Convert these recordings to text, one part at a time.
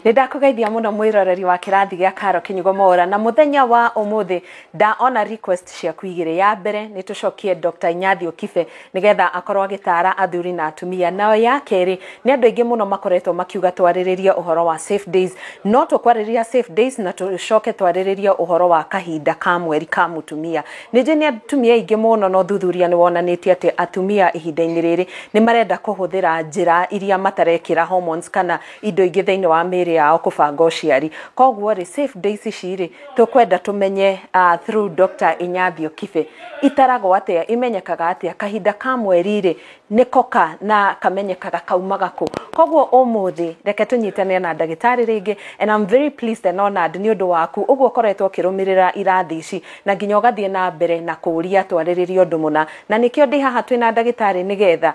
Nĩ ndakũgeithia mũno mwĩroreri wa kĩrathi gĩa Karo Kĩnyugo Mwaũra, na mũthenya wa ũmũthĩ ndaona request ciaku igĩrĩ. Ya mbere nĩ tũcokie Dr. Inyathiũ Kibe nĩgetha akorwo agĩtara athuri na atumia. Nayo ya kerĩ nĩ andũ aingĩ mũno makoretwo makiuga twarĩrĩrie ũhoro wa safe days. No tũkwarĩrĩria safe days na tũcoke twarĩrĩrie ũhoro wa kahinda ka mweri ka mũtumia. Nĩ njũĩ nĩ atumia aingĩ mũno na ũthuthuria nĩ wonanĩtie atĩ atumia ihinda-inĩ rĩrĩ nĩ marenda kũhũthĩra njĩra iria matarekĩra hormones kana indo ingĩ thĩinĩ wa mĩĩrĩ yao kũbanga ũciari. Koguo rĩ, safe days ici rĩ, tũkwenda tũmenye through Dr. Inyathiũ Kibe, itaragwo atĩa, imenyekaga atĩa, kahinda ka mweri rĩ, nĩko ka na kamenyekaga kaumaga kũ. Koguo ũmũthĩ reke tũnyitane na ndagĩtarĩ rĩngĩ, and I'm very pleased and honored nĩ ũndũ waku ũguo ũkoretwo ũkĩrũmĩrĩra irathi ici na nginya ũgathiĩ na mbere na kũũria twarĩrĩrie ũndũ mũna, na nĩkĩo ndĩ haha twĩna ndagĩtarĩ nĩgetha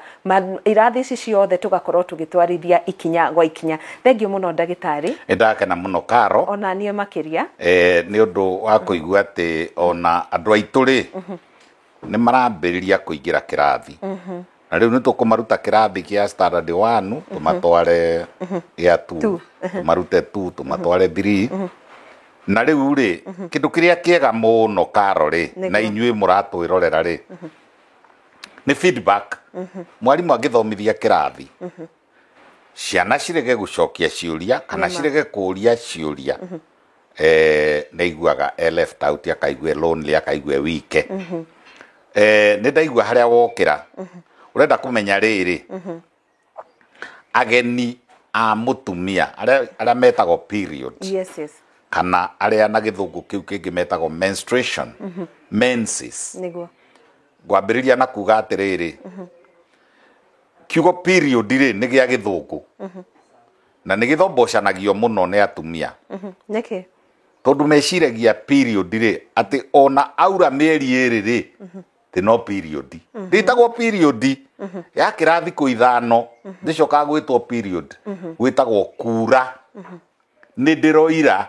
irathi ici ciothe tũgakorwo tũgĩtwarithia ikinya gwa ikinya. Thengiũ mũno ndagĩtarĩ. Nĩ ndakena mũno Karo. Ona niĩ makĩria. Nĩ ũndũ wa kũigua atĩ ona andũ aitũ rĩ nĩ marambĩrĩria kũingĩra kĩrathi. Na rĩu nĩ tũkũmaruta kĩrathi kĩa standard 1 tũmatware gĩa 2, tũmarute 2 tũmatware 3. Na rĩu rĩ kĩndũ kĩrĩa kĩega mũno Karo rĩ, na inyuĩ mũratwĩrorera rĩ, nĩ feedback. Mwarimũ angĩthomithia kĩrathi, ciana cirege gũcokia ciũria kana cirege kũũria ciũria, nĩ aiguaga e left out, akaigua lonely, akaigua wike. Nĩ ndaigua harĩa wokĩra ũrenda kũmenya rĩrĩ, ageni a mũtumia arĩa metagwo period, yes. kana arĩa na gĩthũngũ kĩu kĩngĩ metagwo menstruation, menses. Nĩguo. Ngwambĩrĩria na kuga atĩrĩrĩ, kiugo period rĩ nĩ gĩa gĩthũngũ na nĩ gĩthombocanagio mũno nĩ atumia. Nĩkĩ? Tondũ meciragia period rĩ atĩ ona aura mĩeri ĩrĩ rĩ ti no period. Ndĩtagwo period ya kĩra thikũ ithano, ndĩcokaga gwĩtwo period, gwĩtagwo kura. Nĩ ndĩroira.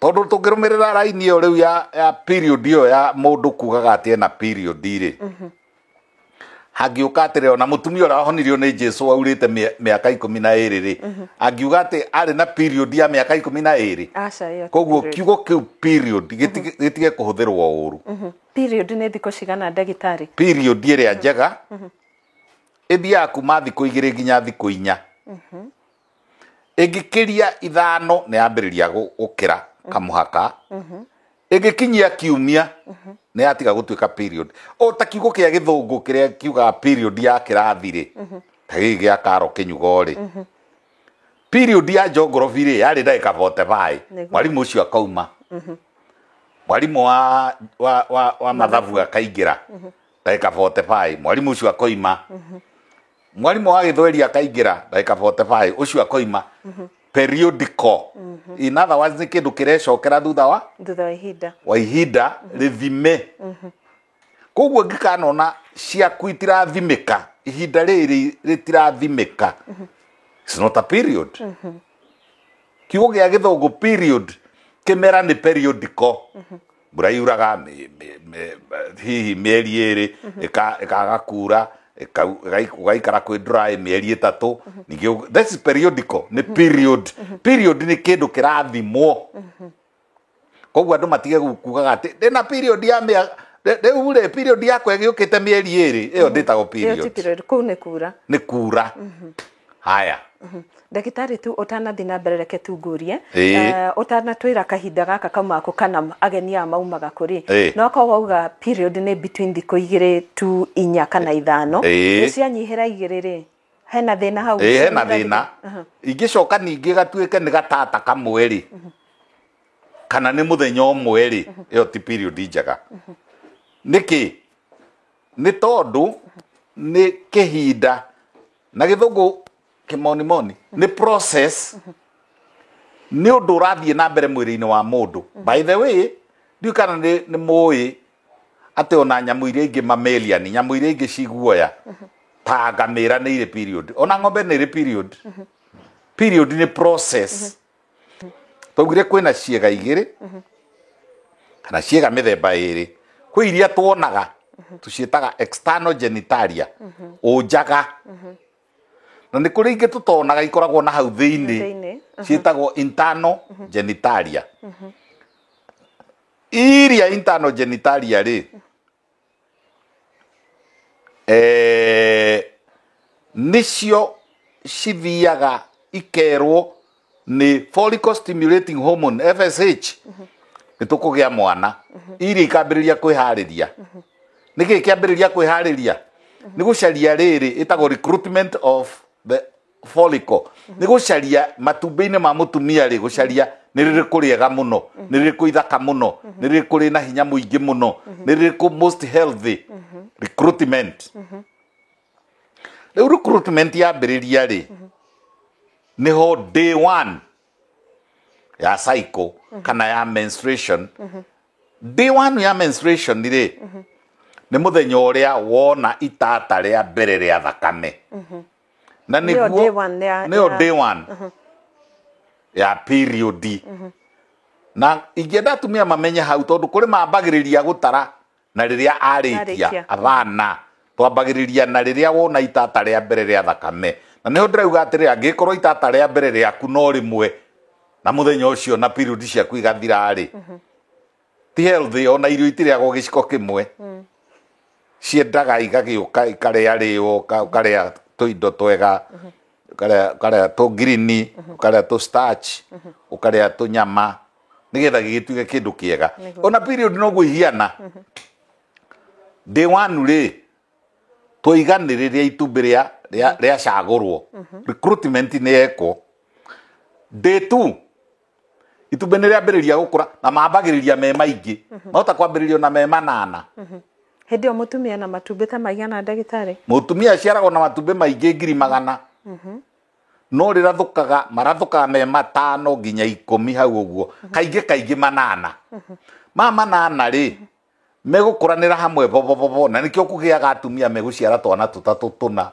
Tondũ tũngĩrũmĩrĩra raini ĩyo rĩu ya period ĩyo ya mũndũ kugaga atĩ ena period rĩ, hangĩũka atĩrĩ ona mũtumia ũrĩa wahonirio nĩ Jesu aurĩte mĩaka 12 rĩ, angiuga atĩ arĩ na period ya mĩaka 12. Aca, ĩyo ti Koguo period. kiugo kĩu period gĩtige kũhũthĩrwo ũru. Period nĩ thikũ cigana ndagĩtarĩ? Period ĩrĩa njega ĩthiaga kuma thikũ 2 nginya thikũ 4. Ĩngĩkĩria 5 nĩ yambĩrĩria gũkĩra kamũhaka. Ĩngĩkinyia kiumia nĩ yatiga gũtuĩka period. O ta kiugo kĩa gĩthũngũ kĩrĩa kiugaga period ya kĩrathi rĩ, ta gĩkĩ gĩa Karo Kĩnyugo rĩ, period ya geography rĩ yarĩ ndagĩka 45. Mwarimũ ũcio akauma. Mwarimũ wa mathabu akaingĩra ndagĩka 45, mwarimũ ũcio akoima. Mwarimũ wa gĩthweri akaingĩra ndagĩka 45, ũcio akoima. Periodical. In other words, nĩ kĩndũ kĩrecokera thutha wa thutha wa ihinda. Wa ihinda rĩthime. Koguo ngĩkanona ciaku itirathimĩka, ihinda rĩrĩ rĩtirathimĩka. It's not a period. Kiugo gĩa gĩthũngũ period, kĩmera nĩ periodical. Mbura yuraga hihi mĩeri 2, ĩkaga kura, ũgaikara kwĩ dry mĩeri 3. Ningĩ this is periodical, nĩ period. Period nĩ kĩndũ kĩrathimwo. Koguo andũ matige kugaga atĩ ndĩna period ya rĩu rĩ, period yakwa ĩgĩũkĩte mĩeri 2, ĩyo ndĩtagwo Ĩyo ti period. period, kũu nĩ kura. Nĩ kura. Haya. Ndagĩtarĩ tu ũtanathiĩ na mbere reke tu ngũrie. Ũtanatwĩra kahinda gaka kaumaga kũ kana ageni aya maumaga kũ rĩ? No korwo wauga period nĩ between thikũ 2 tu 4 kana 5. Nĩ cianyihĩra 2 rĩ, hena thĩna hau? Hena Cianyihĩra thĩna. thikũ- Ingĩcoka ningĩ gatuĩke nĩ gatata kamwe rĩ, kana nĩ mũthenya ũmwe rĩ, ĩyo ti period njega. Nĩkĩ? Nĩ tondũ nĩ kĩhinda na gĩthũngũ kĩmonimoni nĩ process, nĩ ũndũ ũrathiĩ na mbere mwĩrĩ-inĩ wa mũndũ. By the way, ndiũĩ kana nĩ mũĩ atĩ ona nyamũ iria ingĩ mammalian, nyamũ iria ingĩ ciguoya ta ngamĩra nĩ irĩ period, ona ng'ombe nĩ irĩ period. Period nĩ process. Twaugire kwĩna ciĩga igĩrĩ kana ciĩga mĩthemba ĩrĩ. Kwĩ iria tuonaga tũciĩtaga external genitalia, ũnjaga. Na nĩ kũrĩ ingĩ tũtonaga ikoragwo na hau thĩinĩ, Thĩinĩ. ciĩtagwo internal genitalia. Iria internal genitalia rĩ, nĩcio cithiaga ikerwo nĩ follicle stimulating hormone, FSH, nĩ tũkũgĩa mwana. Iria ikambĩrĩria kwĩharĩria. Nĩkĩ kĩambĩrĩria kwĩharĩria? Nĩ gũcaria rĩrĩ ĩtagwo recruitment of the follicle, nĩ gũcaria matumbĩ-inĩ ma mũtumia rĩ, gũcaria nĩ rĩrĩkũ rĩega mũno, nĩ rĩrĩkũ ithaka mũno, nĩ rĩrĩkũ rĩna hinya mũingĩ mũno, nĩ rĩrĩkũ most healthy. Recruitment. Rĩu recruitment yambĩrĩria rĩ, nĩho day one ya cycle kana ya menstruation. Day one ya menstruation rĩ, nĩ mũthenya ũrĩa wona itata rĩa mbere rĩa thakame, na Nĩyo nĩguo day one ya- nĩyo ya- day one ya period. Na ingĩenda atumia mamenye hau, tondũ kũrĩ mambagĩrĩria gũtara na rĩrĩa arĩkia. Arĩkia. Abana, twambagĩrĩria na rĩrĩa wona itata rĩa mbere rĩa thakame. Na nĩho ndĩrauga atĩrĩ, angĩkorwo itata rĩa mbere rĩaku no rĩmwe na mũthenya ũcio na period ciaku igathira rĩ, ti healthy. Ona irio itirĩagwo gĩciko kĩmwe, ciendaga igagĩũka ikarĩa rĩo, ũkarĩa tũindo twega, ũkarĩa tũ green, ũkarĩa tũ starch, ũkarĩa tũnyama, nĩgetha gĩgĩtuĩke kĩndũ kĩega. Ona period noguo ihiana. Day one rĩ, tũiga nĩ rĩrĩa itumbĩ rĩacagũrwo, recruitment nĩ yekwo. Day two, itumbĩ nĩ rĩambĩrĩria gũkũra, na mambagĩrĩria me maingĩ, mahota kwambĩrĩrio na me 8. Hĩndĩ ĩyo mũtumia na matumbĩ ta maigana, ndagĩtarĩ? Mũtumia aciaragwo na matumbĩ maingĩ 100,000, no rĩrathũkaga, marathũkaga me 5 nginya 10 hau ũguo, kaingĩ kaingĩ 8. Ma 8 rĩ, megũkũranĩra hamwe bobobobo, na nĩkĩo kũgĩaga atumia megũciara twana tũtatũ, tũna,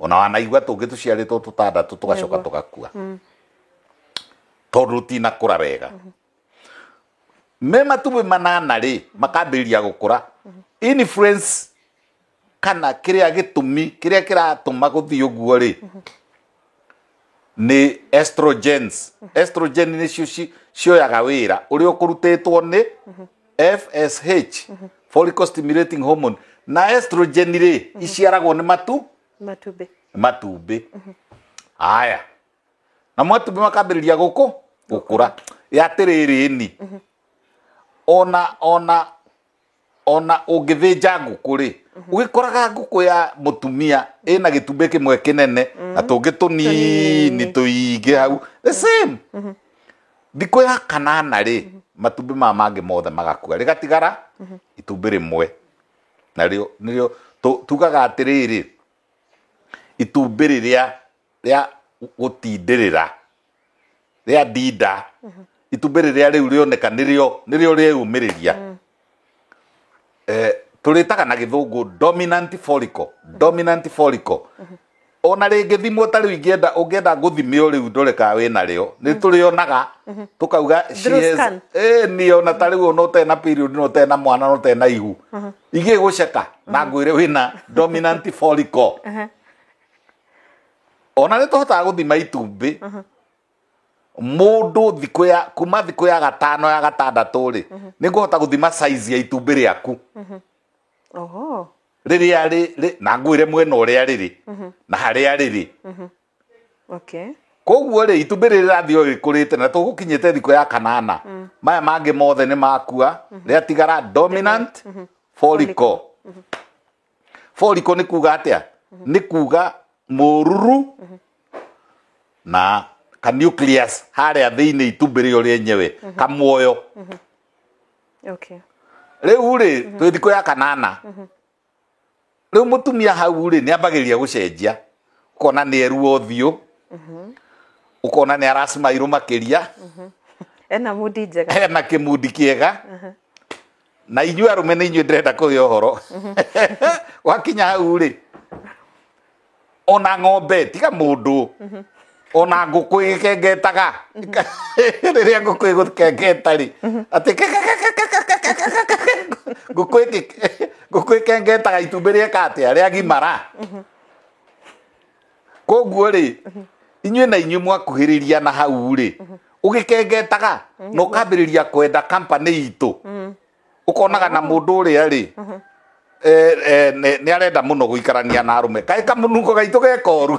ona wanaigua tũngĩ tũciarĩtwo tũtandatũ tũgacoka tũgakua tondũ tinakũra wega. Me matumbĩ 8 rĩ, makambĩrĩria gũkũra. Influence kana kĩrĩa gĩtũmi kĩrĩa kĩratũma gũthiĩ ũguo rĩ, nĩ estrogens. Estrogen nĩcio cioyaga wĩra ũrĩa ũkũrutĩtwo nĩ FSH, follicle stimulating hormone. Na estrogen rĩ, iciaragwo nĩ matumbĩ. Matumbĩ aya, na matumbĩ makambĩrĩria gũkũ gũkũra. Atĩrĩrĩ, ni ona ũngĩthĩnja ngũkũ rĩ, ũgĩkoraga ngũkũ ya mũtumia ĩna gĩtumbĩ kĩmwe kĩnene na tũngĩ tũnini tũingĩ hau, the same. Thikũ ya kanana rĩ, matumbĩ maya mangĩ mothe magakua, rĩgatigara itumbĩ rĩmwe, narĩo nĩrĩo tugaga atĩrĩrĩ, itumbĩ rĩrĩa rĩa gũtindĩrĩra, rĩa ndinda. Itumbĩ rĩrĩa rĩu rĩoneka nĩrĩo rĩeyumĩrĩria. Tũrĩtaga na gĩthũngũ dominant follicle. Dominant follicle, ona rĩngĩthimwo ta rĩu, ingĩenda ũngĩenda ngũthime o rĩu ndore kana wĩna rĩo, nĩ tũrĩonaga tũkauga she Through has- scan. Ĩ ni ona ta rĩu ona ũtarĩ na period na ũtarĩ na mwana na ũtarĩ na ihu, ingĩgũceka na ngwĩre wĩna dominant follicle. Ona nĩ tũhotaga gũthima itumbĩ mũndũ thikũ ya kuma thikũ ya gatano, ya gatandatũ rĩ, nĩ ngũhota gũthima size ya itumbĩ rĩaku rĩrĩa na ngwĩre mwena ũrĩa rĩrĩ na harĩa rĩrĩ. Koguo rĩ, itumbĩ rĩrĩ rĩrathiĩ o rĩkũrĩte na tũgũkinyĩte thikũ ya kanana, maya mangĩ mothe nĩ makua, rĩatigara dominant follicle. Follicle nĩ kuga atĩa? Nĩ kuga mũruru na ka nucleus harĩa thĩinĩ, itumbĩ rĩo rĩenyewe kamuoyo. Rĩu rĩ, twĩ thikũ ya kanana. Rĩu mũtumia hau rĩ, nĩ ambagĩrĩria gũcenjia, ũkona nĩ eruo ũthiũ, ũkona nĩ aracimairwo makĩria. Ena mudi njega. Hena kĩmundi kĩega. Na inyuĩ arũme, nĩ inyuĩ ndĩrenda kũgĩa ũhoro. Wakinya hau rĩ, ona ng'ombe, tiga mũndũ, ona ngũkũ ĩgĩkengetaga, rĩrĩa ngũkũ ĩgũkengeta rĩ, atĩ ngũkũ ĩkengetaga, itumbĩ rĩeka atĩa? Rĩagimara. Koguo rĩ, inyuĩ na inyuĩ mwakuhĩrĩria na hau rĩ, ũgĩkengetaga na ũkambĩrĩria kwenda company itũ, ũkonaga na mũndũ ũrĩa rĩ, nĩ arenda mũno gũikarania na arũme, kaĩ kamũnungo gaitũ gekoru.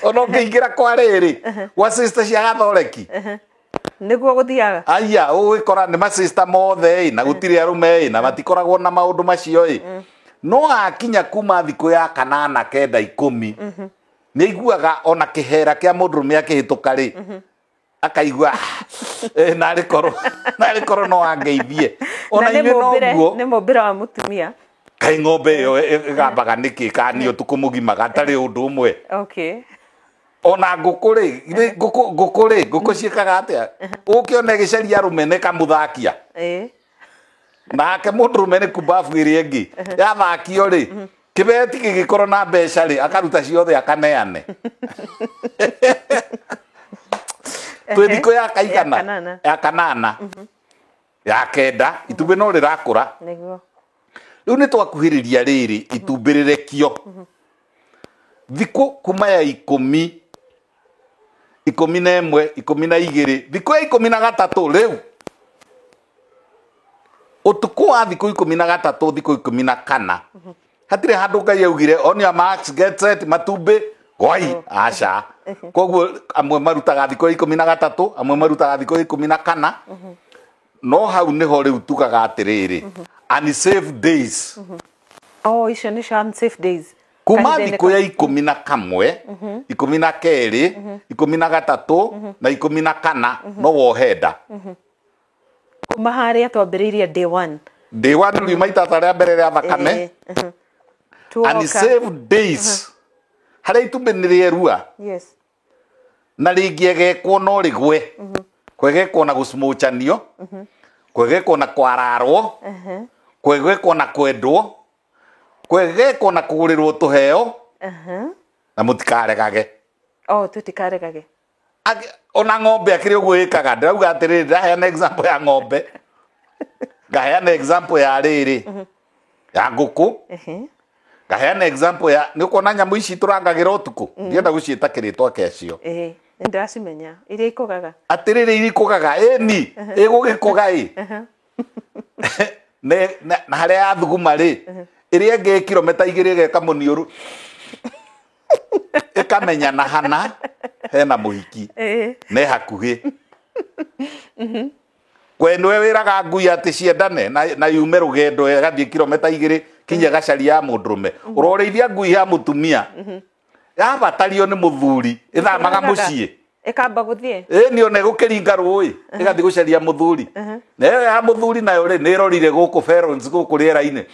Ona ũngĩingĩra kwa rĩrĩ, gwa sister cia gathoreki, Nĩguo gũthiaga. Aya, ũgĩkora nĩ masista mothe ĩ, na gũtirĩ arũme ĩ, na matikoragwo na maũndũ macio ĩ. No akinya kuma thikũ ya kanana, 9, 10, nĩ aiguaga ona kĩhera kĩa mũndũrũme akĩhĩtũka rĩ, akaigua, "Ah, narĩ korwo no angeithie." Ona Na nĩ inyuĩ noguo. Nĩ mũmbĩre wa mũtumia. Kaĩ ng'ombe ĩyo ĩgambaga nĩkĩ kani ũtukũ mũgima gatarĩ ũndũ ũmwe? Ona ngũkũ rĩ, ngũkũ rĩ, ngũkũ ciĩkaga atĩa? Ũkĩona ĩgĩcaria arũme nĩ kamũthakia. Nake mũndũrũme nĩ kumbabu ĩrĩa ĩngĩ yathakio rĩ, kĩbeti gĩgĩkorwo na mbeca rĩ, akaruta ciothe akaneane. Twĩ thikũ ya kaigana? Ya kanana. Ya kanana, ya 9, itumbĩ no rĩrakũra. Rĩu nĩ twakuhĩrĩria rĩrĩ itumbĩ rĩrekio. Thikũ kuma ya 10, 11, 12, thikũ ya 13, rĩu ũtukũ wa thikũ 13, thikũ 14, hatirĩ handũ Ngai augire on your marks, get set, matumbĩ goi, aca. Koguo amwe marutaga thikũ ya 13, amwe marutaga thikũ ya 14. No hau nĩho rĩu tugaga atĩrĩrĩ, unsafe days. Oh, icio nĩcio unsafe days. Kuma Kahinda-inĩ thikũ ya 11, 12, 13 na 14, no wohe nda. Kuma harĩa twambĩrĩirie day one. Day one riuma itata rĩa mbere rĩa thakame. Tuoka. Unsafe days, harĩa itumbĩ nĩ rĩerua na rĩngĩegekwo no rĩgwe, kwegekwo na gũcumuchanio, kwegekwo na kwararwo, kwegekwo na kwendwo, kwegekwo na kũgũrĩrwo tũheo, na mũtikaregage. Oh, tũtikaregage. Ona ng'ombe akĩrĩ ũguo ĩkaga. Ndĩrauga atĩrĩrĩ, ndĩraheana example ya ng'ombe, ngaheana example ya rĩrĩ, ya ngũkũ, ngaheana example ya nĩ ũkuona nyamũ ici tũrangagĩra ũtukũ, ndienda gũciĩta kĩrĩtwa kĩacio. Ĩĩ, nĩ ndĩracimenya iria ikũgaga. Atĩrĩrĩ, irikũgaga ĩni, ĩgũgĩkũga ĩ na harĩa yathuguma rĩ, ĩrĩa ĩngĩ kilomita 2 ĩgeka mũniũrũ, ĩkamenya na hana hena mũhiki ne hakuhĩ. Kwe nĩwe wĩraga ngui atĩ ciendane na yume rũgendo ĩgathiĩ kilomita 2 kinya ĩgacaria ya mũndũrũme. Ũrorĩithia ngui ya mũtumia, yabatario nĩ mũthuri, ĩthamaga mũciĩ. Ĩkamba gũthiĩ. Ĩ, nĩ ona ĩgũkĩringa rũĩ ĩgathiĩ gũcaria mũthuri. Na ĩyo ya mũthuri nayo rĩ, nĩ ĩrorire gũkũ Ferons, gũkũ rĩera-inĩ.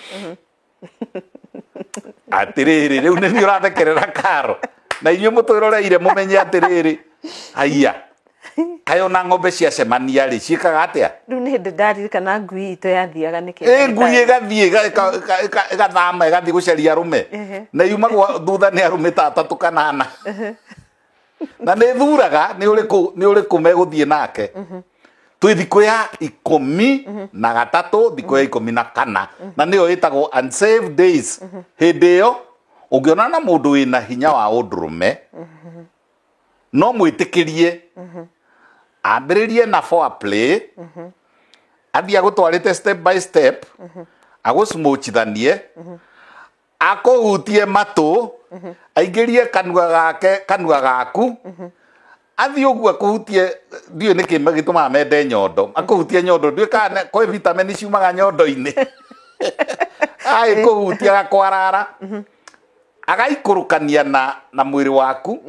Atĩrĩrĩ, rĩu nĩ niĩ ũrathekerera karo, na inyuĩ mũtwĩroreire mũmenye atĩrĩrĩ, haiya, kaĩ ona ng'ombe ciacemania rĩ, ciĩkaga atĩa? Rĩu nĩ hĩndĩ ndaririkana ngui itũ yathiaga nĩkĩ. Ĩ, ngui ĩgathiĩ ĩgathama ĩgathiĩ gũcaria arũme, na yumagwo thutha nĩ arũme ta atatũ kana ana, na nĩ thuraga nĩ ũrĩkũ megũthiĩ nake. Twĩ thikũ ya 13, thikũ ya 14, na nĩyo ĩtagwo unsafe days. Hĩndĩ ĩyo ũngĩona na mũndũ wĩna hinya wa ũndũrũme, no mwĩtĩkĩrie ambĩrĩrie na foreplay, athiĩ agũtwarĩte step by step, agũcumuchithanie, akũhutie matũ, aingĩrie kanua gake kanua gaku, athiĩ ũguo akũhutie. Ndiũĩ nĩkĩ gĩtũmaga mende nyondo, akũhutie nyondo, ndiũĩ kana kwĩ vitamin ciumaga nyondo-inĩ. Agĩkũhutia agakwarara, agaikũrũkania na mwĩrĩ waku,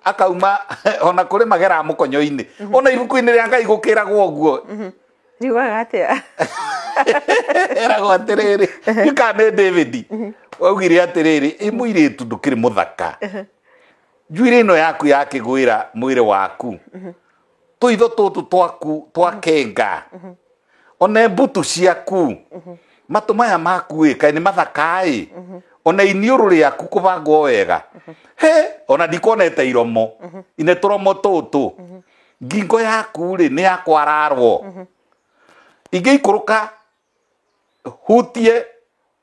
akauma ona kũrĩ magera mũkonyo-inĩ. Ona ibuku-inĩ rĩa Ngai gũkĩragwo ũguo. Riugaga atĩa? Eragwo atĩrĩrĩ, ndiũĩ kana nĩ David waugire atĩrĩrĩ, ĩ mũirĩtu ndũkĩrĩ mũthaka, njuĩrĩ ĩno yaku yakĩgwĩra mwĩrĩ waku, tũitho tũtũ twaku twakenga, ona mbutu ciaku, matũ maya maku ĩ, kaĩ nĩ mathaka ĩ, ona iniũrũ rĩaku kũbangwo wega, he ona ndikonete iromo ine tũromo tũtũ, ngingo yaku rĩ, nĩ yakwararwo, ingĩikũrũka hutie.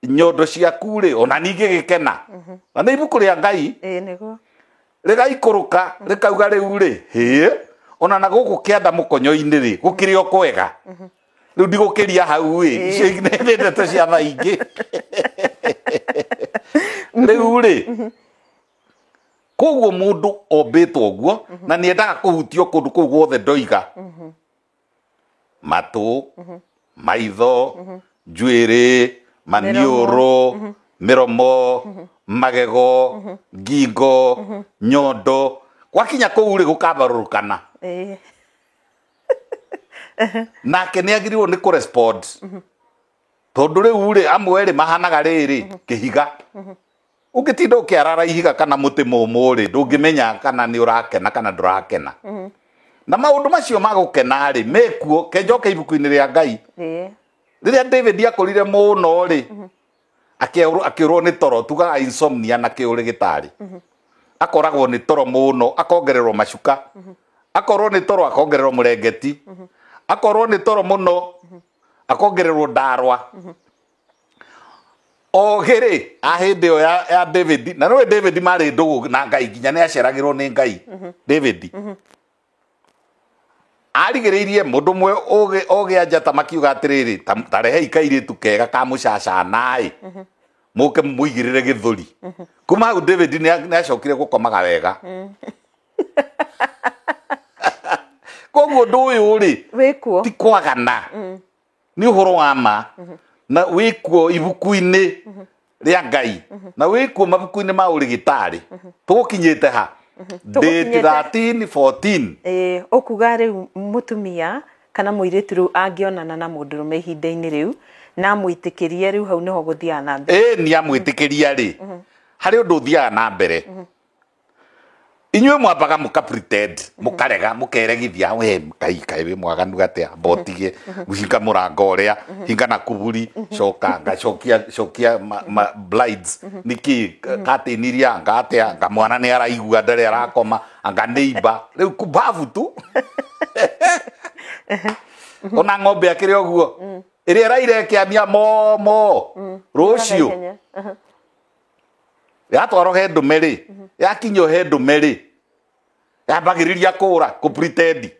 Nyondo ciaku rĩ, ona ningĩ gĩkena, na nĩ ibuku rĩa Ngai. Ĩĩ nĩguo. Rĩgaikũrũka rĩkauga rĩu rĩ, hĩ, ona na gũkũ kĩanda mũkonyo-inĩ rĩ, gũkĩrĩ o kwega. Rĩu ndigũkĩria hau ĩ, icio nĩ ndeto cia thaa ingĩ. Rĩu rĩ, koguo mũndũ ombĩtwo ũguo na nĩ endaga kũhutio kũndũ kũu guothe ndoiga, matũ, maitho, njuĩrĩ, maniũrũ, mĩromo, magego, ngingo, nyondo. Gwakinya kũu rĩ, gũkabarũrũkana. Nake nĩ agĩrĩirwo nĩ kũrespond, tondũ rĩu rĩ, amwe rĩ mahanaga rĩrĩ kĩhiga. Ũngĩtinda ũkĩarara ihiga kana mũtĩ mũmũ rĩ, ndũngĩmenya kana nĩ ũrakena kana ndũrakena. Na maũndũ macio ma gũkena rĩ, mekuo. Kenjoke ibuku-inĩ rĩa Ngai. Rĩrĩa David akũrire mũno rĩ, akĩũrwo nĩ toro, tugaga insomnia na kĩũrĩgĩtarĩ. Akoragwo nĩ toro mũno, akongererwo macuka, akorwo nĩ toro akongererwo mũrengeti, akorwo nĩ toro mũno akongererwo ndarwa. Ogĩ rĩ, a hĩndĩ ĩyo ya David, na nĩwe David marĩ ndũgũ na Ngai, nginya nĩ aceragĩrwo nĩ Ngai. David arigĩrĩirie mũndũ ũmwe ũgĩ ogĩ a njata makiuga atĩrĩrĩ, tarehei kairĩtu kega ka mũcacana-ĩ, mũke mũigĩrĩre gĩthũri. Kuma hau David nĩ acokire gũkomaga wega. Koguo ũndũ ũyũ rĩ, Wĩkuo. ti kwagana, nĩ ũhoro wa ma, na wĩkuo ibuku-inĩ rĩa Ngai, na wĩkuo mabuku-inĩ ma ũrĩgĩtarĩ. Tũgũkinyĩte ha? Date? 13 14. Ĩĩ, ũkuga rĩu mũtumia kana mũirĩtu rĩu angĩonana na mũndũrũme ihinda-inĩ rĩu na amwĩtĩkĩrie, rĩu hau nĩho gũthiaga na mbere? Ĩ, nĩ amwĩtĩkĩria rĩ, harĩ ũndũ ũthiaga na mbere. Inyuĩ mwambaga mũka pretend, mũkarega, mũkeregithia, we kai kai wĩ mwaganu atĩa, mbotige hinga mũrango ũrĩa, hinga na kuburi, coka ngacokia cokia ma blinds nĩkĩ, curtain iria anga atĩa, anga mwana nĩ araigua ndarĩ arakoma, anga neighbor rĩu kubabu tu. Ona ng'ombe akĩrĩ ũguo, ĩrĩa ĩraire ĩkĩania momo rũciũ Ihenya. Yatwarwo he ndũme rĩ, yakinyio he ndũme rĩ, yambagĩrĩria kũra, kũ pretend,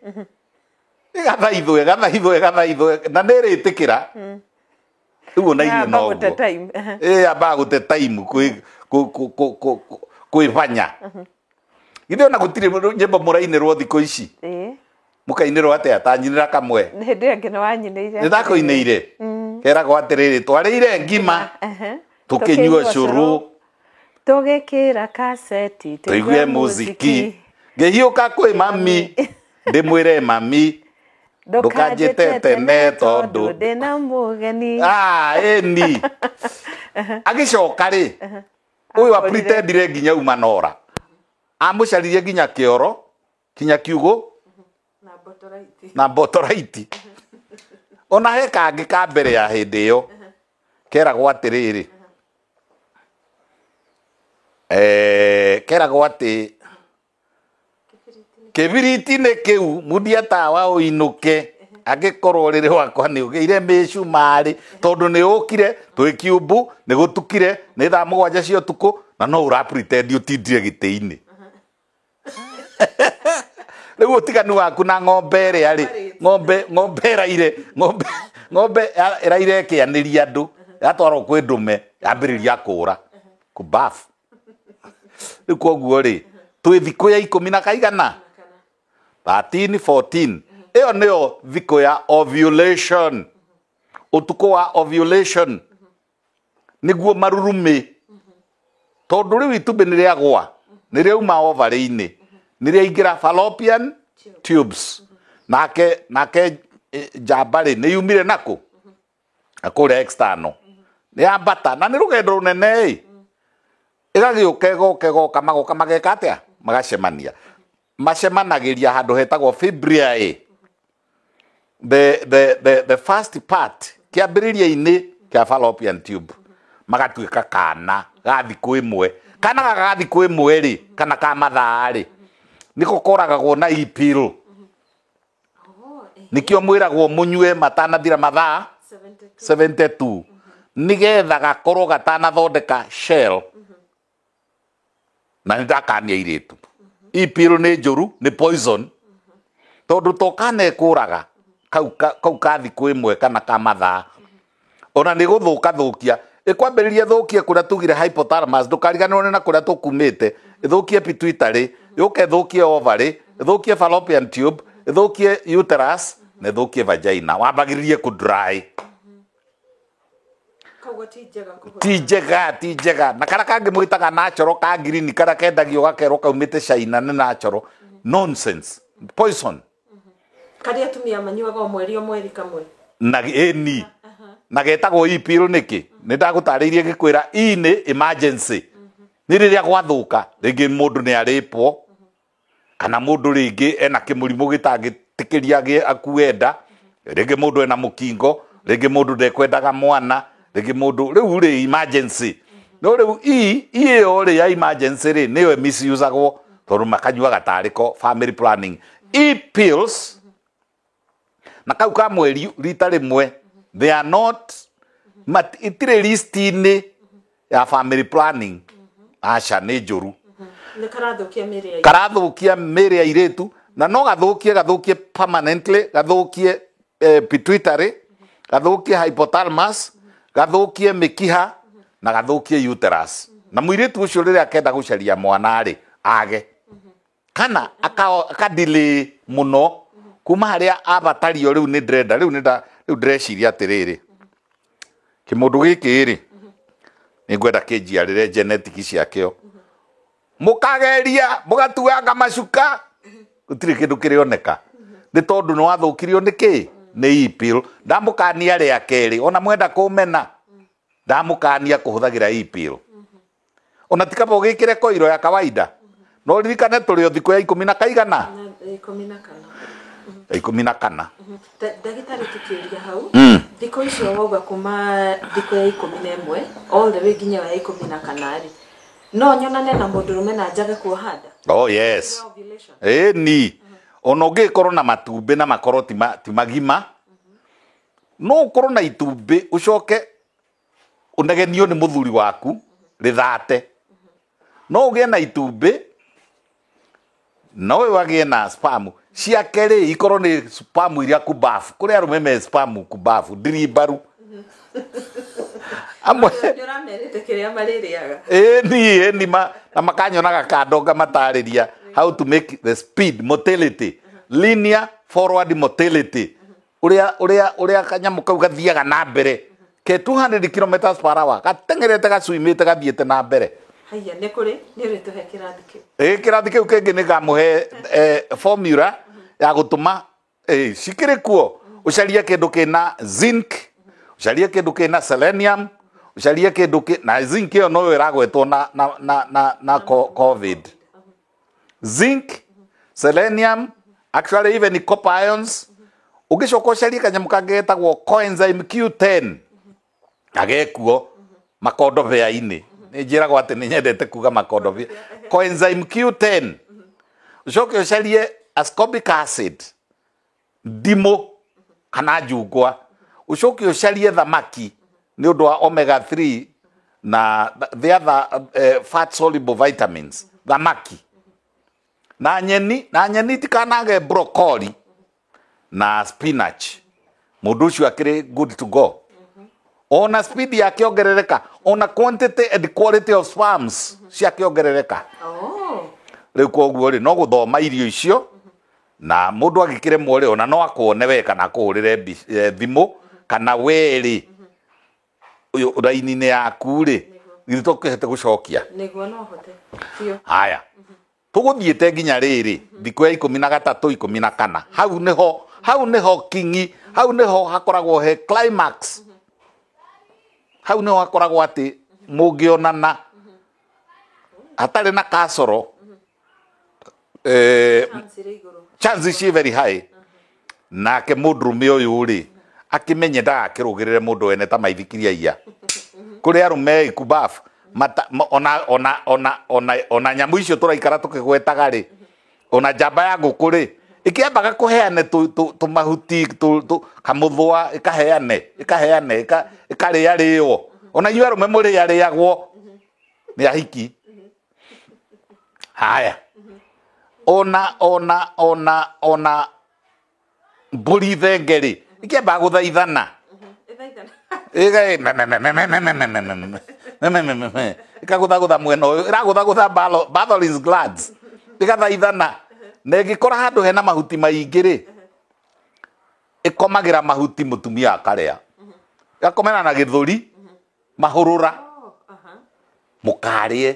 ĩgathaithwo, ĩgathaithwo, ĩgathaithwo, na nĩ ĩrĩtĩkĩra. Rĩu ona inyuĩ Yamba gũte noguo time. Ĩ, yambaga gũte time kwĩbanya. Githĩ ona gũtirĩ nyĩmbo mũrainĩrwo thikũ ici? Mũkainĩrwo atĩa? Ta nyinĩra kamwe. Nĩ hĩndĩ ĩyo ĩngĩ nĩ wanyinĩire. Nĩ ndakũinĩire, keragwo atĩrĩrĩ, twarĩire ngima, tũkĩnyua cũrũ, tũgĩkĩra kaseti, tũigue muziki, ngĩhiũka kwĩ mami ndĩmwĩre, "Mami, ndũkanjĩte tene tondũ ndĩna mũgeni." Ah, ĩni agĩcoka rĩ, ũyũ Akorire. apretendire nginya uma nora, amũcaririe nginya kĩoro, kinya kiugũ na mbotoraiti. Ona he kangĩ ka mbere ya hĩndĩ ĩyo keragwo atĩrĩrĩ, keragwo atĩ kĩbiriti-inĩ kĩu mundia tawa ũinũke, angĩkorwo rĩrĩ wakwa nĩ ũgĩire mĩcumarĩ, tondũ nĩ ũkire twĩ kiumbu, nĩ gũtukire, nĩ thaa 7 cia ũtukũ, na no ũra pretend ũtindire gĩtĩ-inĩ. Rĩu ũtiganu waku na ng'ombe ĩrĩa rĩ, ng'ombe ĩraire, ng'ombe ĩraire ĩkĩanĩria andũ, yatwarwo kwĩ ndũme yambĩrĩria kũra kũbafu. Rĩu koguo rĩ, twĩ thikũ ya ikũmi na kaigana, 13 14, ĩyo nĩyo thikũ ya ovulation. Ũtukũ wa ovulation nĩguo marurumĩ, tondũ rĩu itumbĩ nĩ rĩagwa, nĩ rĩauma ovarĩ-inĩ, nĩ rĩaingĩra fallopian tubes. Nake njamba rĩ, nĩ yumire nakũ na kũrĩa external, nĩ yambata, na nĩ rũgendo rũnene ĩ, ĩgagĩũka, ĩgoka, ĩgoka, magoka mageka atĩa? Magacemania. Macemanagĩria handũ hetagwo fimbriae, the first part, kĩambĩrĩria-inĩ kĩa fallopian tube, magatuĩka kana ga thikũ ĩmwe. Kana gaka ga thikũ ĩmwe rĩ, kana ka mathaa rĩ, nĩko koragagwo na e-pill. Nĩkĩo mwĩragwo mũnyue matanathira mathaa 72. Nĩgetha gakorwo gatanathondeka shell. Na nĩ ndakania airĩtu, e-pill nĩ njũru, nĩ poison, tondũ to kana ĩkũraga kau kau ka thikũ ĩmwe kana ka mathaa, ona nĩ gũthũka thũkia ĩkwambĩrĩria, thũkie kũrĩa tugire hypothalamus. Ndũkariganĩrwo nĩ na kũrĩa tũkumĩte. Ĩthũkie pituitary, yũke ĩthũkie ovary, ĩthũkie fallopian tube, ĩthũkie uterus na ĩthũkie vagina, wambagĩrĩrie kũ dry. Koguo ti njega kũhũthĩra. Ti njega, ti njega. Na karĩa kangĩ mwĩtaga natural ka green, karĩa kendagio gakerwo kaumĩte China nĩ natural, nonsense, poison. Karĩa atumia manyuaga o mweri o mweri kamwe. Na ĩni na getagwo e-pill nĩkĩ? Nĩ ndagũtarĩirie ngĩkwĩra e nĩ emergency, nĩ rĩrĩa gwathũka, rĩngĩ mũndũ nĩ arĩpwo kana mũndũ rĩngĩ ena kĩmũrimũ gĩtangĩtĩkĩria akue nda, rĩngĩ mũndũ ena mũkingo, rĩngĩ mũndũ ndekwendaga mwana, rĩngĩ mũndũ rĩu rĩ emergency. No rĩu e e ĩyo rĩ ya emergency rĩ, nĩyo misusagwo tondũ makanyuaga tarĩ ko family planning e pills na kau ka mweri rita rĩmwe. They are not itirĩ list-inĩ ya family planning, aca, nĩ njũru. Nĩ karathũkia mĩĩrĩ ya Karathũkia mĩĩrĩ ya airĩtu, na no gathũkie, gathũkie permanently, gathũkie pituitary, gathũkie hypothalamus, gathũkie mĩkiha na gathũkie uterus, na mũirĩtu ũcio rĩrĩa akenda gũcaria mwana rĩ, age kana akadelay mũno kuma harĩa abatario. Rĩu nĩ ndĩrenda, rĩu nĩ rĩu ndĩreciria atĩrĩrĩ, kĩmũndũ gĩkĩ rĩ, nĩ ngwenda kĩnjiarĩre genetic ciakĩo. Mũkageria mũgatuanga macuka, gũtirĩ kĩndũ kĩrĩoneka, nĩ tondũ nĩ wathũkirio nĩ kĩ? Nĩ e-pill. Ndamũkania rĩa kerĩ, ona mwenda kũmena, ndamũkania kũhũthagĩra e-pill. Ona ti kaba ũgĩkĩre koiro ya kawaida, no ririkane tũrĩ o thikũ ya ikũmi na kaigana. Na 14. Ya 14. Ndagĩtarĩ, tũkĩũria hau, thikũ icio wauga kuma thikũ ya 11 all the way nginya ya 14 rĩ, no nyonane na mũndũrũme na njage kuoha nda? Oh yes. Ovulation. Ĩni, ona ũngĩkorwo na matumbĩ na makorwo ti magima, no ũkorwo na itumbĩ, ũcoke ũnegenio nĩ mũthuri waku rĩthate. No ũgĩe na itumbĩ na ũyũ agĩe na sperm ciake rĩ, ikorwo nĩ sperm iria kubafu. Kũrĩ arũme me sperm kubafu ndirimbaru amwe. Nĩ ũramerĩte kĩrĩa marĩrĩaga. Ĩni, ĩni, na makanyonaga kando ngamatarĩria how to make the speed motility, linear forward motility, ũrĩa kanyamũ kau gathiaga na mbere ke 200 kilometers per hour, gateng'erete, gacuimĩte, gathiĩte na mbere. Haiya, nĩ kũrĩ nĩ ũrĩtũhe kĩrathi kĩu. Ĩ, kĩrathi kĩu kĩngĩ nĩ ngamũhe formula ya gũtũma cikĩrĩ kuo. Ũcarie kĩndũ kĩna zinc, ũcarie kĩndũ kĩna selenium, ũcarie kĩndũ kĩ na zinc. Ĩyo noyo ĩragwetwo na COVID. Zinc, selenium, actually even copper ions. Ũngĩcoka ũcarie kanyamũ kangĩ getagwo coenzyme Q10, gagekuo makondobĩa-inĩ. Nĩ njĩragwo atĩ nĩ nyendete kuga makondobĩa. Coenzyme Q10, ũcoke ũcarie ascorbic acid, ndimũ kana njungwa, ũcoke ũcarie thamaki nĩ ũndũ wa omega 3 na the other fat soluble vitamins, thamaki na nyeni, na nyeni tikanage broccoli na spinach. Mũndũ ũcio akĩrĩ good to go. Ona speed yakĩongerereka, ona quantity and quality of sperms ciakĩongerereka. Oh. Rĩu koguo rĩ, no gũthoma irio icio, na mũndũ agĩkĩremwo rĩ, ona no akuone we kana akũhũrĩre thimũ, kana we rĩ, ũyũ raini-inĩ yaku rĩ, githĩ tũkĩhote gũcokia? Nĩguo, no hote biũ. Haya, tũgũthiĩte nginya rĩrĩ thikũ ya 13, 14. Hau nĩho, hau nĩho kingi, hau nĩho hakoragwo he climax, hau nĩho hakoragwo atĩ mũngĩonana hatarĩ na kasoro, Chance ĩrĩ igũrũ. Chance ci very high. Nake mũndũrũme ũyũ rĩ, akĩmenye ndagakĩrũgĩrĩre mũndũ wene ta maithikiria iya. Kũrĩ arũme ikubafu mata, ona nyamũ icio tũraikara tũkĩgwetaga rĩ, ona njamba ya ngũkũ rĩ, Ĩkĩambaga kũheane tũmahuti kamũthũa, ĩkaheane ĩkaheane ĩkarĩarĩo. Ona inyuĩ arũme mũrĩarĩagwo nĩ ahiki. Haya, ona ona ona ona mbũri thenge rĩ, ĩkĩambaga gũthaithana. Ĩthaithana. Ĩkagũthagũtha mwena ũyũ, ĩragũthagũtha Bartholin's glands, ĩgathaithana. Na ĩngĩkora handũ hena mahuti maingĩ rĩ, ĩkomagĩra mahuti mũtumia akarĩa, ĩgakomera na gĩthũri mahũrũra. Oh, aha. Mũkarĩe.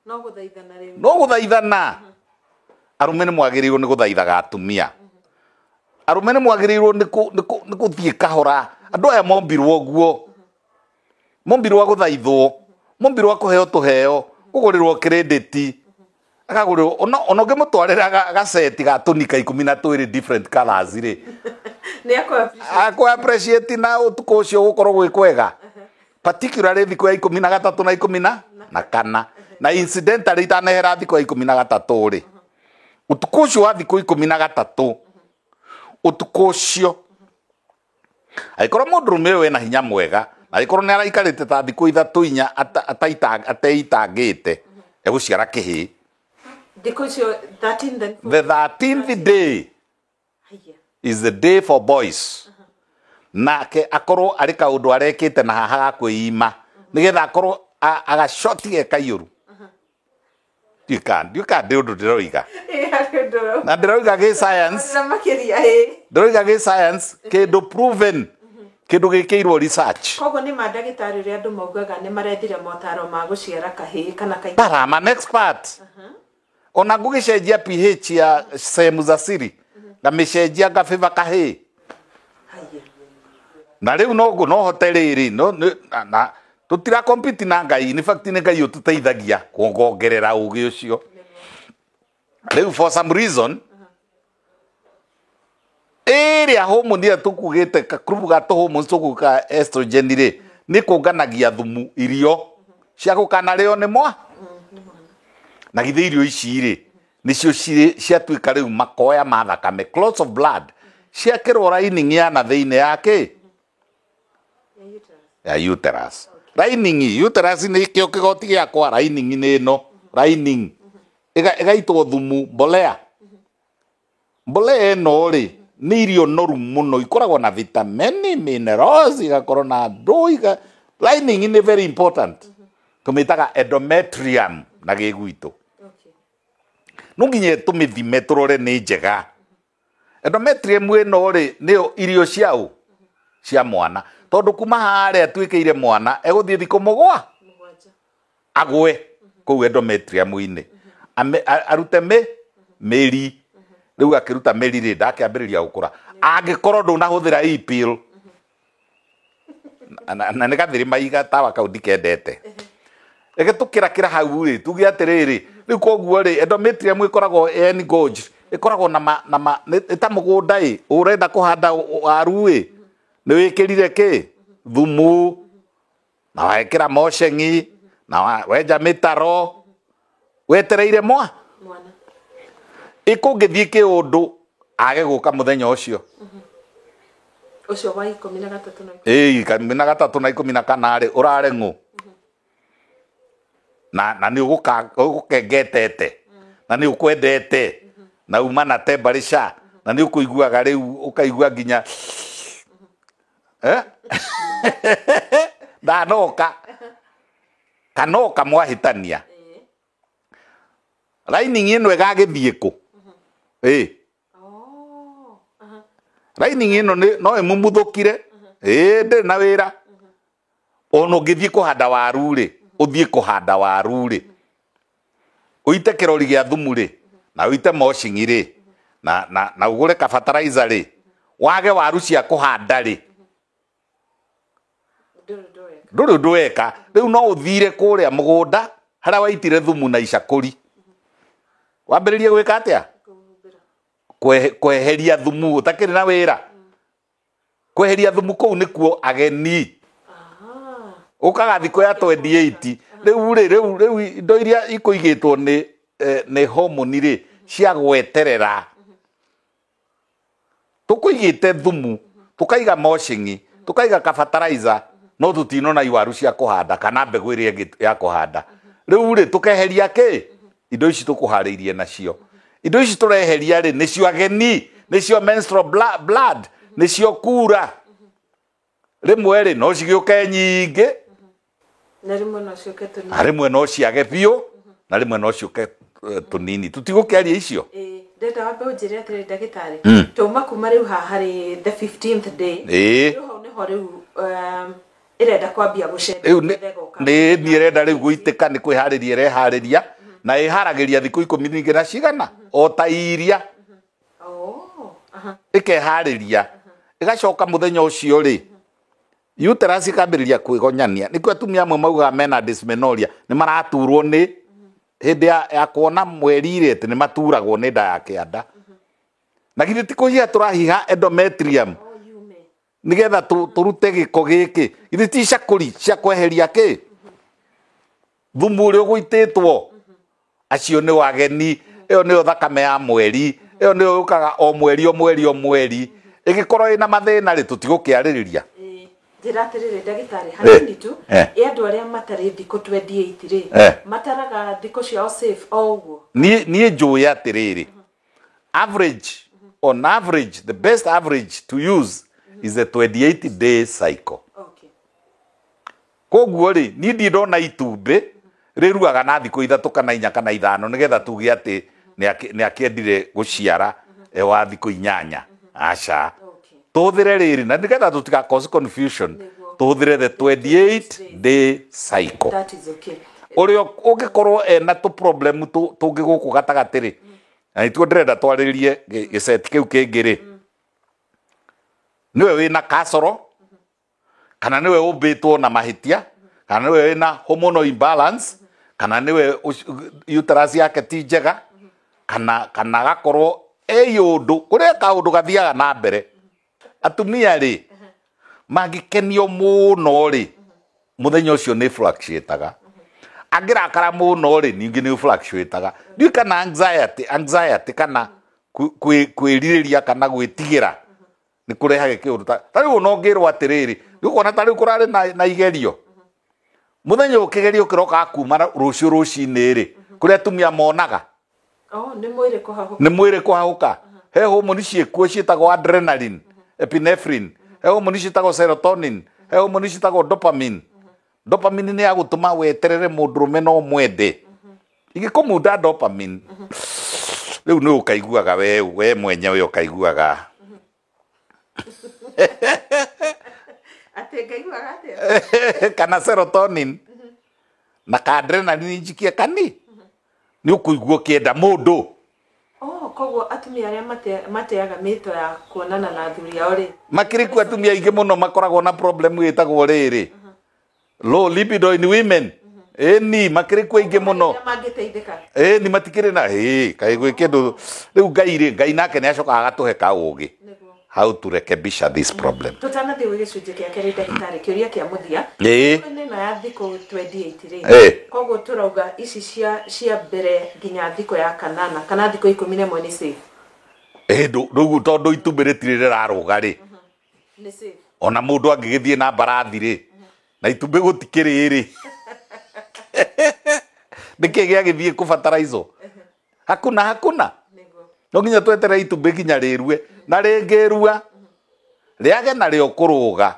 No gũthaithana rĩu. No gũthaithana. Arũme nĩ mwagĩrĩirwo nĩ gũthaithaga atumia. Arũme nĩ mwagĩrĩirwo nĩ gũthiĩ kahora. Andũ aya mombirwo ũguo, mombirwo a gũthaithwo, mombirwo a kũheo tũheo, kũgũrĩrwo credit, akagũrĩrwo. Ona ũngĩmũtwarĩra gaceti ga tũnika 12 different colors rĩ, Nĩ akũ appreciate. Akũ appreciate na ũtukũ ũcio gũkorwo gwĩ kwega, particularly thikũ ya 13 na 14. Na incidentally, itanehera thikũ ya 13 rĩ, ũtukũ ũcio wa thikũ 13, ũtukũ ũcio angĩkorwo mũndũrũme ũyũ ena hinya mwega, na angĩkorwo nĩ araikarĩte ta thikũ 3 4 ateitangĩte, egũciara kĩhĩĩ. Thikũ icio 13 then. The 13th day Haya. is the day for boys. Nake akorwo arĩ kaũndũ arekĩte na haha ga kwĩima, nĩgetha akorwo agacoti ge kaiyũru. Ndiũka ndĩ ũndũ ndĩroiga. Ĩ, harĩ ũndũ ũrauga. Na ndĩroiga gĩ science. Na makĩria, ĩ. Ndĩroiga gĩ science, kĩndũ proven, kĩndũ gĩkĩirwo research. Koguo nĩ mandagĩtarĩ ũrĩa andũ maugaga nĩ marethire motaro ma gũciara kahĩĩ kana kairĩtu? But I'm an expert. Ona ngũgĩcenjia pH ya sehemu za siri, ngamĩcenjia ngabĩba kahĩĩ. Haya. Na rĩu no hote rĩrĩ no na tũtira compete na Ngai. In fact, nĩ Ngai ũtũteithagia kuongongerera ũgĩ ũcio. Rĩu for some reason, ĩrĩa hormone ĩrĩa tũkugĩte, kakrubu ga tũ hormones tũkuga estrogen rĩ, nĩ kũnganagia thumu, irio cia gũkanarĩo nĩ mwa. Na githĩ irio ici rĩ, nĩcio ciatuĩka rĩu makoya ma thakame, clots of blood, ciakĩrwo lining ya na thĩinĩ ya kĩ? Ya uterus. Ya uterus lining. Uterus nĩ kĩo kĩgoti gĩakwa. Lining nĩ ĩno lining. Ĩgaitwo thumu, mbolea. Mbolea ĩno rĩ, nĩ irio noru mũno, ikoragwo na vitamini, minerals, igakorwo na ndũ iga. Lining nĩ very important. Tũmĩtaga endometrium na gĩgwitũ. No nginya tũmĩthime, tũrore nĩ njega. Endometrium ĩno rĩ, nĩyo irio ciao cia mwana, tondũ kuma harĩa atuĩkĩire mwana, egũthiĩ thikũ 7. 7. Agwe kũu endometrium-inĩ. Arute mĩri. Rĩu akĩruta mĩri rĩ, ndakĩambĩrĩria gũkũra angĩkorwo ndũnahũthĩra e-pill. Na nĩ gathĩrĩ maiga tawa kau ndikendete. Reke tũkĩrakĩra hau rĩ, tuge atĩrĩrĩ, rĩu koguo rĩ, endometrium ĩkoragwo engorged, ĩkoragwo na ma, na ma, nĩ ta mũgũnda ĩ, ũrenda kũhanda waru ĩ, nĩ wĩkĩrire kĩ thumu, na wekĩra moceng'i, na wenja mĩtaro, wetereire mwa mwana. Ĩkũngĩthiĩ kĩũndũ age gũka mũthenya ũcio. Ũcio wa 13 na Ĩĩ, 13 na 14 rĩ, ũrare ng'ũ na nĩ ũgũkengetete na nĩ ũkwendete na uma na temperature na nĩ ũkũiguaga rĩu, ũkaigua nginya ndanoka kanoka mwahĩtania. Lining ĩno ĩgagĩthiĩ kũ? Ĩ. Oh, aha. Lining ĩno no ĩmumuthũkire, ĩ, ndĩrĩ na wĩra. Ona ũngĩthiĩ kũhanda waru rĩ, ũthiĩ kũhanda waru rĩ, ũite kĩrori gĩa thumu rĩ, na ũite mocing'i rĩ, na ũgũre ka fertilizer rĩ, wage waru cia kũhanda rĩ, Ndũrĩ ũndũ weka. Ndũrĩ ũndũ weka. Rĩu no ũthire kũrĩa mũgũnda harĩa waitire thumu na icakũri, wambĩrĩrie gwĩka atĩa? Kũhumbĩra. Kweheria thumu ũtakĩrĩ na wĩra. Kweheria thumu kũu nĩkuo ageni. Aha. Ũkaga thikũ ya 28 rĩu rĩ, rĩu indo iria ikũigĩtwo nĩ hormone rĩ, cia gweterera. Tũkũigĩte thumu, tũkaiga mocingi, tũkaiga kabataraitha, no tũtinona iwaru cia kũhanda kana mbegũ ĩrĩa ĩngĩ ya kũhanda. Rĩu rĩ, tũkeheria kĩ? Indo ici tũkũharĩirie nacio. Indo ici tũreheria rĩ, nĩcio ageni, nĩcio menstrual blood, nĩcio kura. Rĩmwe rĩ, no cigĩũke nyingĩ, Na rĩmwe no ciũke tũnini. Na rĩmwe no ciage biũ, na rĩmwe no ciũke tũnini. Tũtigũkĩaria icio. Ĩĩ, ndĩrenda wambe ũnjĩre atĩrĩrĩ ndagĩtarĩ, twauma kuma rĩu haha harĩ the 15th day, rĩu hau nĩho rĩu ĩrenda kwambia gũcenjia. Rĩu nĩ niĩ ĩrenda rĩu gũitĩka, nĩ kwĩharĩria ĩreharĩria, na ĩharagĩria thikũ 10 ningĩ na cigana o ta iria. Ĩkeharĩria, ĩgacoka mũthenya ũcio rĩ, uterus ĩkambĩrĩria kwĩgonyania. Nĩkĩo atumia amwe maugaga mena dysmenorrhea, nĩ maraturwo nĩ hĩndĩ ya kuona mweri rĩ, atĩ nĩ maturagwo nĩ nda ya kĩanda. Na githĩ ti kũhiha tũrahiha endometrium nĩgetha tũrute gĩko gĩkĩ? Githĩ ti cakũri cia kweheria kĩ? Thumu ũrĩa ũgũitĩtwo, acio nĩ wageni. Ĩyo nĩyo thakame ya mweri, ĩyo nĩyo yũkaga o mweri o mweri o mweri. Ĩngĩkorwo ĩna mathĩna rĩ, tũtigũkĩarĩrĩria. Njĩra atĩrĩrĩ ndagĩtarĩ, hanini tu, ĩ andũ arĩa matarĩ thikũ 28 rĩ, mataraga thikũ ciao safe o ũguo? Niĩ njũĩ atĩrĩrĩ, average, on average, the best average to use is the 28 day cycle. Koguo rĩ, niĩ ndirĩ ndona itumbĩ rĩruaga na thikũ 3 kana 4 kana 5 nĩgetha tuge atĩ nĩ akĩendire gũciara wa thikũ 8. Aca. Tũhũthĩre rĩrĩ, na nĩgetha tũtiga cause confusion, tũhũthĩre the 28 day cycle. That is okay. Ũrĩa ũngĩkorwo ena tũ problem tũngĩ gũkũ gatagatĩ rĩ, na nĩtuo ndĩrenda twarĩrĩrie gĩceti kĩu kĩngĩ rĩ, nĩwe wĩna kasoro, kana nĩwe ũmbĩtwo na mahĩtia, kana nĩwe wĩna hormonal imbalance, kana nĩwe uterus yake ti njega, kana agakorwo e ũndũ, kũrĩa kaũndũ gathiaga na mbere. Atumia rĩ, mangĩkenio mũno rĩ, mũthenya ũcio nĩ fluctuataga. Angĩrakara mũno rĩ, ningĩ nĩ fluctuataga. Ndiũĩ kana anxiety kana kwĩrirĩria kana gwĩtigĩra nĩ kũrehaga kĩũndũ ta rĩu ona ũngĩrwo atĩrĩrĩ, nĩ ũkuona ta rĩu kũrarĩ na igerio. Mũthenya ũyũ kĩgerio kĩroka kuma rũciũ rũcinĩ rĩ, kũrĩa atumia monaga. Oh, nĩ mwĩrĩ kũhahũka. Nĩ mwĩrĩ kũhahũka. He homoni ciĩkuo ciĩtagwo adrenaline, epinephrine, he homoni ciĩtagwo serotonin, he homoni ciĩtagwo dopamine. Dopamine nĩ ya gũtũma weterere mũndũrũme no mwende. Ingĩkũmunda dopamine, rĩu nĩ ũkaiguaga we mwenyewe ũkaiguaga. Atĩ ngaiguaga atĩa? Kana serotonin na ka adrenaline njikie kani, nĩ ũkũigua ũkĩenda mũndũ. Oh, koguo atumia arĩa mateaga mĩto ya kuonana na athuri ao rĩ? Makĩrĩ kuo atumia aingĩ mũno makoragwo na problem ĩtagwo rĩrĩ, low libido in women. Ĩni, makĩrĩ kuo aingĩ mũno. Arĩa mangĩteithĩka. Ĩni, matikĩrĩ na, ĩĩ, kaĩ gwĩ kĩndũ. Rĩu Ngai rĩ, Ngai nake nĩ acokaga agatũhe kaũgĩ. How to rekebisha this problem. Tũtanathiĩ gwĩ gĩcunjĩ kĩa kerĩ ndagĩtarĩ, kĩũria kĩa mũthia. Nĩ ĩno ya thikũ 28 rĩ. Koguo tũrauga ici cia mbere nginya thikũ ya kanana, kana thikũ 11 nĩ safe. Rĩu tondũ itumbĩ rĩtirĩ rĩrarũga rĩ. Nĩ safe. Ona mũndũ angĩgĩthiĩ na mbarathi rĩ, na itumbĩ gũtikĩrĩ rĩ. Nĩkĩ gĩagĩthiĩ kũbataraizwo? Hakuna, hakuna. No nginya tweterere itumbĩ nginya rĩrue, na rĩngĩrua, rĩage narĩo kũrũga,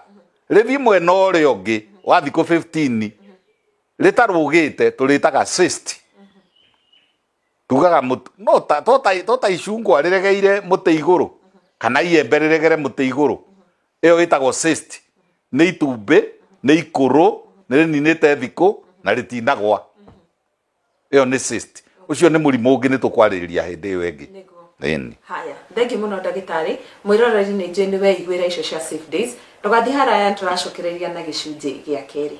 rĩthiĩ mwena ũrĩa ũngĩ wa thikũ 15, rĩtarũgĩte, tũrĩtaga cyst. Tugaga no ta, to ta, to ta icungwa rĩregeire mũtĩ igũrũ, kana iembe rĩregere mũtĩ igũrũ. Ĩyo ĩtagwo cyst. Nĩ itumbĩ, nĩ ikũrũ, nĩ rĩninĩte thikũ, na rĩtinagwa. Ĩyo nĩ cyst. Ũcio nĩ mũrimũ ũngĩ nĩ tũkwarĩrĩria hĩndĩ ĩyo ĩngĩ. Ĩni. Haya, thengi mũno ndagĩtarĩ. Mwĩroreri nĩ njũĩ nĩ weiguĩra icio cia Safe Days. Ndũgathiĩ haraya, nĩtũracokereria na gĩcunjĩ gĩa kerĩ.